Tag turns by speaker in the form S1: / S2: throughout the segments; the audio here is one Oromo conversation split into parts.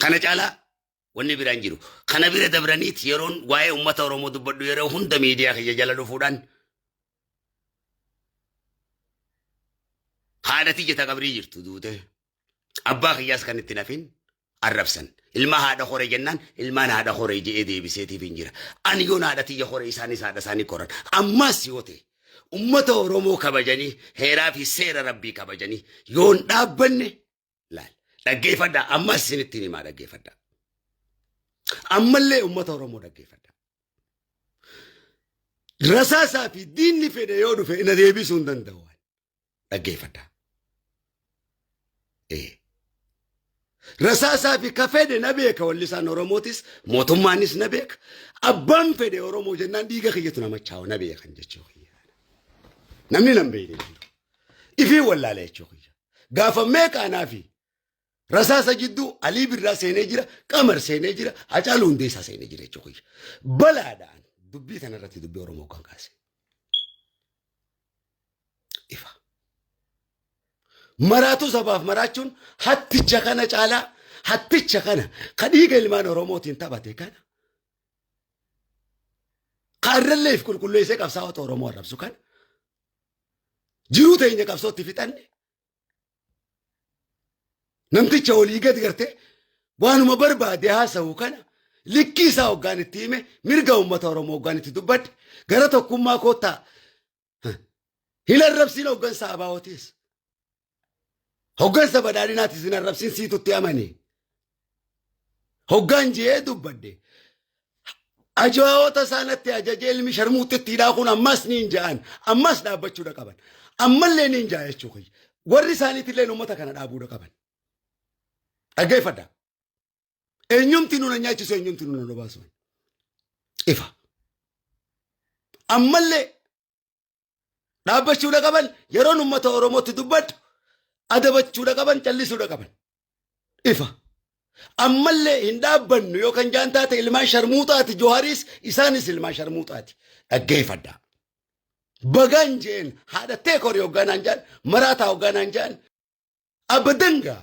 S1: Kana caalaa wanni biraan jiru. Kana bira dabraniit yeroon waa'ee uummata Oromoo dubbadhu yeroo hunda miidiyaa kiyya jala dhufuudhaan haadha tiyya ta qabrii jirtu duute abbaa kiyyaas kan itti nafin arrabsan. Ilma haadha hore jennaan ilmaan haadha hore je'ee deebiseetiif hin jira. Ani yoon haadha tiyya hore isaanis haadha isaanii koran. Ammas yoo ta'e ummata Oromoo kabajanii heeraa fi seera rabbii kabajanii yoon dhaabbanne laal dhaggeeffadhaa ammas isinitti himaa dhaggeeffadhaa. Ammallee ummata Oromoo dhaggeeffadhaa. Rasaasaa fi diinni fedhe yoo dhufe na deebisuu hin danda'u. Dhaggeeffadhaa. Ee. Rasaasaa fi ka fedhe na beeka wallisaan Oromootis mootummaanis na beeka. Abbaan fedhe Oromoo jennaan dhiiga kiyyatu nama chaawa na beekan jechuu kiyya. Namni nan beekne hin jiru. Ifii wallaala jechuu kiyya. Gaafa meeqa anaa fi rasaasa jidduu Alii Birraa seenee jira, Qamar seenee jira, Hacaaluu Hundeessaa seenee jira jechuu kiyya. Balaadhaan dubbii kanarratti dubbii Oromoo kan kaase. Ifa. Maraatuu sabaaf maraachuun hatticha kana caalaa hatticha kana ka dhiiga ilmaan Oromootiin taphate kana ka arralleef qulqulleessee qabsaa'ota Oromoo arrabsu kana jiruu teenya qabsootti fixanne namticha olii gad gartee waanuma barbaade haasa'u kana likkii isaa hoggaan itti hime mirga uummata Oromoo hoggaan itti dubbadhe gara tokkummaa koottaa hin arrabsiin hoggansa ABO'tis. Hoggansa badhaadhinaatis hin arrabsiin siitutti amane. Hoggaan je'ee dubbadhe. Ajaa'oota isaanatti ajajee ilmi sharmuuxxittiidhaa kun ammas ni hin ja'an. Ammas dhaabbachuudha qaban. Ammallee ni hin ja'a jechuu kiyya. Warri isaaniitillee uummata kana dhaabuudha qaban. Dhaggeeffadha. Eenyumti nuna nyaachisu eenyumti nuna obaasu. Ifa. Ammallee dhaabbachuudha qaban yeroon uummata Oromootti dubbadhu adabachuudha qaban callisuudha qaban. Ifa. Ammallee hin dhaabbannu yoo kan jaan taate ilmaan sharmuuxaati Johariis isaanis ilmaan sharmuuxaati. Dhaggeeffadhaa. Bagaan jeen haadha teekorii hoggaanaan jaan maraataa hoggaanaan jaan abadan gaa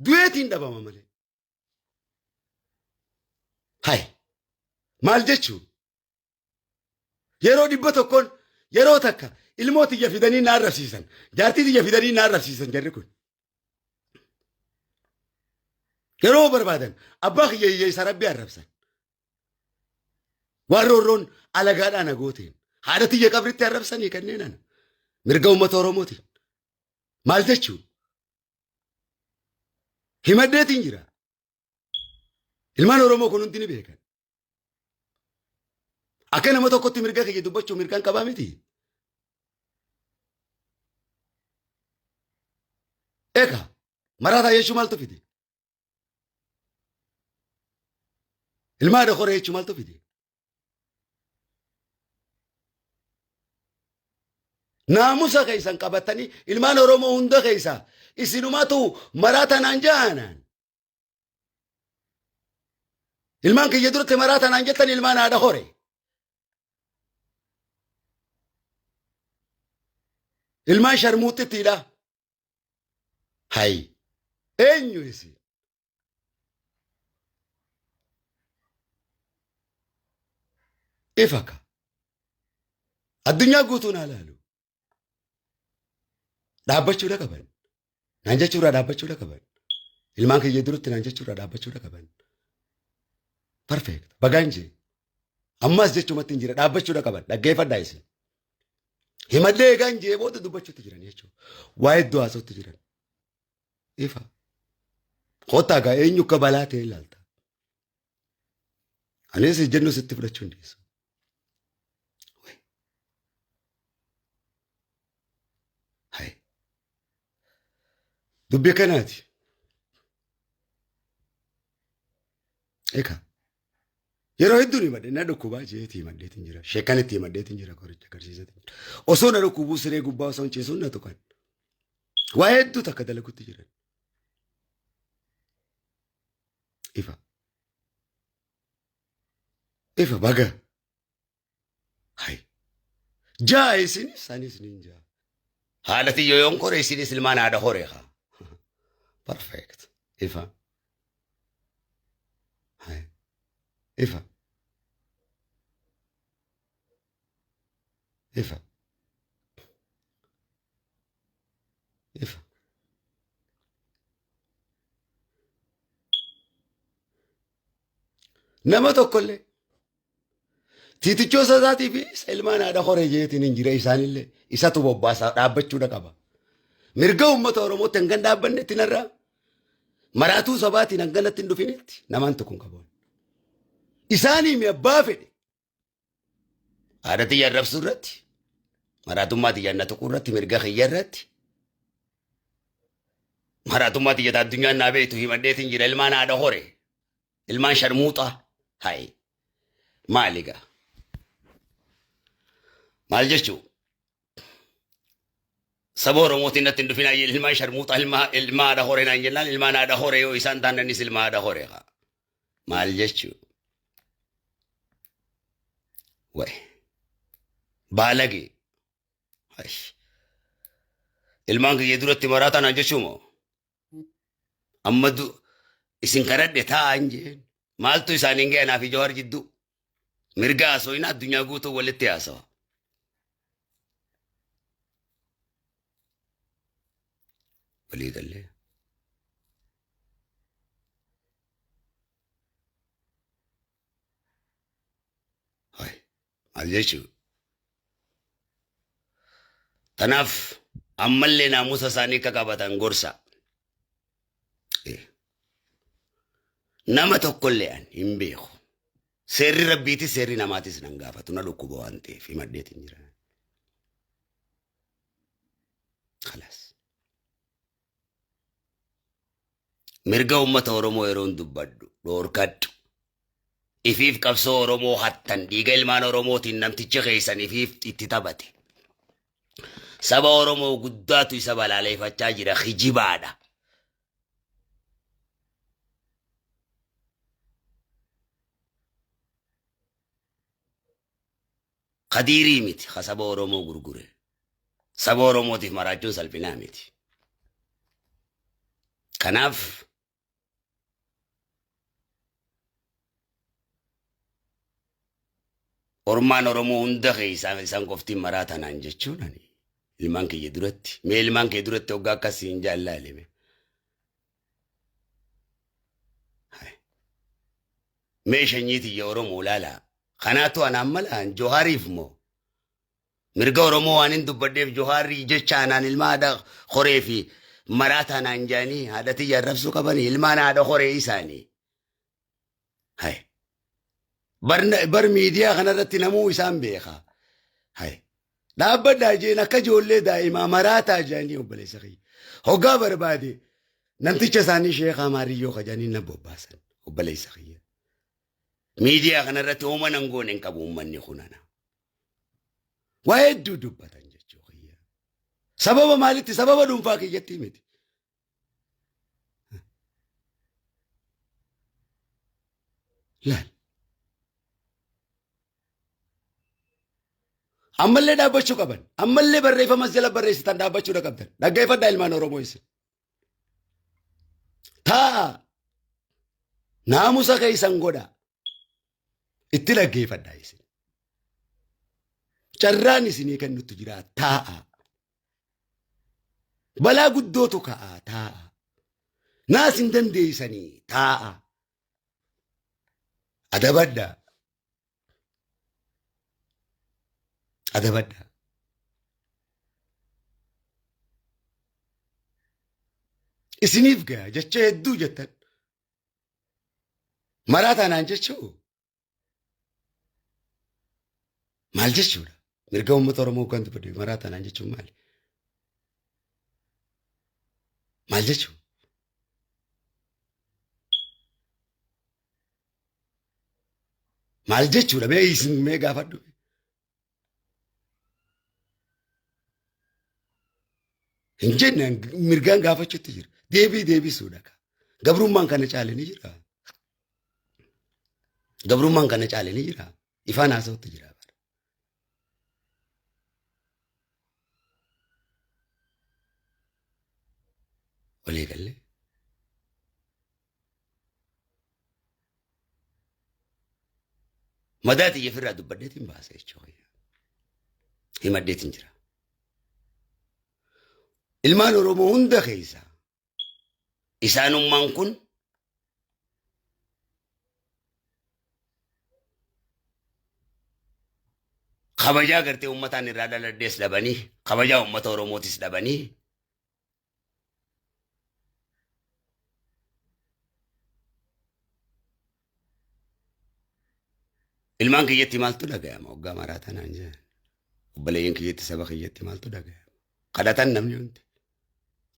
S1: du'eetiin dhabama malee. Hay maal jechuun yeroo 100n yeroo takka ilmoo tiyya fidanii na arrabsiisan jaartii tiyya fidanii na arrabsiisan jarri kun. Yeroo barbaadan abbaa kiyya hiyyeessa rabbi arrabsan. Waan roorroon alagaadhaan agooteen haadha tiyya qabritti arrabsanii kanneen ana mirga uummata Oromootiin. Maal jechuun? Himadheetiin jira. Ilmaan Oromoo kun hundi ni beekan. Akka nama tokkotti mirga kiyya dubbachuu mirgaan qabaa miti. Egaa maraataa jechuu maaltu fide? Ilma haadha koree jechuu maaltu fide? Naamusa keessan qabatanii ilmaan Oromoo hunda keessaa isinumatu maraa tanaan ja'anaan. Ilmaan kiyya duratti maraa tanaan jettan ilmaan haadha hore. Ilmaan sharmuuxxittiidha. Hay eenyu isin? Ifa ka. Addunyaa guutuun haa laalu. Dhaabbachuudha qaban. Naan jechuurraa dhaabbachuudha qaban. Ilmaan kiyya duratti naan jechuurraa dhaabbachuudha qaban. Perfect. Bagaan jee. Ammas jechumatti hin jira dhaabbachuudha qaban. Dhaggeeffadhaa isin. Himadhee eegaan jee booda dubbachuutti jiran jechuudha. Waa hedduu haasa'utti jiran. Ifa. Kottaa gaa eenyu akka balaa ta'e ilaalta. Anis ejjennoo sitti fudhachuu hin dhiisu. Hai. Dubbii kanaati. Egaa yeroo hedduun himadhe na dhukkubaa jeetii himadheetiin jira. Sheekanitti himadheetiin jira qoricha agarsiisatiin jira. Osoo na dhukkubuu siree gubbaa osoo hin ciisuun na tuqan. Waa hedduu takka dalagutti jiran. Ifa. Ifa baga. Hai. Jaa isinis anis nin jaa. Haadha tiyya yoon kore isinis ilmaan haadha hore haa. Perfect. Ifa. Ifa. Ifa. Ifa. Nama tokkollee tiitichoo isaatii fi isa ilmaan haadha horee jeetiin hin jira isaanillee isatu bobbaasaa dhaabbachuudha qaba. Mirga uummata Oromootti hangan dhaabbannetti narraa maraatuu sabaatiin hanganatti hin dhufinitti namaan tokko hin qabu. Isaanii mi abbaa fedhe haadha tiyya arrabsuu irratti maraatummaa tiyya na tuquu irratti mirga kiyya irratti maraatummaa tiyya ta addunyaan naa beektu himadheetiin jira ilmaan haadha hore ilmaan sharmuuxaa hayi maali gaa maal jechuu saba Oromootiin natti hin dhufinaa ilmaan sharmuuxaa ilma haadha horee naan jennaan ilmaan haadha horee yoo isaan taananis ilma haadha horee haa maal jechuu way baalagee ilmaan kiyya duratti maraataa naan jechuu moo amma du isin kadhadhe taa'an jeen maaltu isaaniin ga'e anaaf Jawaar jidduu mirga haasooyina addunyaa guutuu walitti haasawa. Walii gallee. Hai, maal jechuu? Tanaaf ammallee naamusa isaanii akka qabatan gorsa. Nama tokkollee an hin beeku. Seerri rabbiitis seerri namaatis nan gaafatu na dhukkuba waan ta'eef himadheetiin jira. Kalaas. Mirga uummata Oromoo yeroon dubbadhu dhoorkadhu. Ifiif qabsoo Oromoo hattan dhiiga ilmaan Oromootiin namtichi keessan ifiif itti taphate. Saba Oromoo guddaatu isa balaaleeffachaa jira kijibaadha. Kadiirii miti ka saba Oromoo gurgure. Saba Oromootiif maraachuun salphinaa miti. Kanaaf Ormaan Oromoo hunda keessaa isaan qoftiin maraa tanaan jechuun ani ilmaan kiyya duratti mee ilmaan kee duratti hoggaa akkas siin jaallaalime. Mee shanyii tiyya Oromoo laalaa kanaatu anaan malaan Johaariif moo mirga Oromoo waan hin dubbadheef Johaarrii jecha anaan ilma haadha horee fi maraa taanaan jaanii haadha tiyya arrabsuu qabanii ilmaan haadha horee isaanii. Hai. Bar miidiyaa kanarratti namuu isaan beeka. Hai. Dhaabbadhaa jeen akka ijoollee daa'imaa maraataa jaanii obboleessa kiyya. Hoggaa barbaade namticha isaanii sheekaa maariyyoo kajaanii na bobbaasan obboleessa kiyya. Miidiyaa kanarratti hooma nan goone hin qabu uummanni kun ana. Waa hedduu dubbatan jechuu kiyya. Sababa maalitti sababa dhuunfaa kiyyatti miti. Laal. Ammallee dhaabbachuu qaban. Ammallee barreeffamas jala barreessitan dhaabbachuu qabdan. Dhaggeeffadhaa ilmaan Oromoo isin. Taa'a. Naamusa keessan godha. Itti dhaggeeffadhaa isin. Carraan isinii kennutti jira taa'a. Balaa guddootu ka'a taa'a. Naas hin dandeessanii taa'a. Adabadhaa. Adabadhaa. Isiniif gaya jecha hedduu jettan. Maraa taanaan jechuu maal jechuudha? Mirga uummata Oromoo kan dubbatu maraa taanaan jechuun maali? Maal jechuudha? Maal jechuudha? Mee isin mee gaafadhu. Hin jenne mirgaan gaafachuutti jira. Deebii deebisuudha. Gabrummaan kana caale ni jira. Gabrummaan kana caale ni jira. Ifaan haasa'utti jira. Walii galee. Madaa tiyya ofirraa dubbadheetiin baasa jechuudha. Himadheetiin jira. Ilmaan Oromoo hunda keessaa isaanummaan kun kabajaa gartee uummataan irraa dhaladhees dhabanii kabajaa uummata Oromootis dhabanii Ilmaan kiyyatti maaltu dhagayama hoggaa maraa tanaan jedhan. Obboleeyyan kiyyatti saba kiyyatti maaltu dhagayama. Kadhatan namni hundi.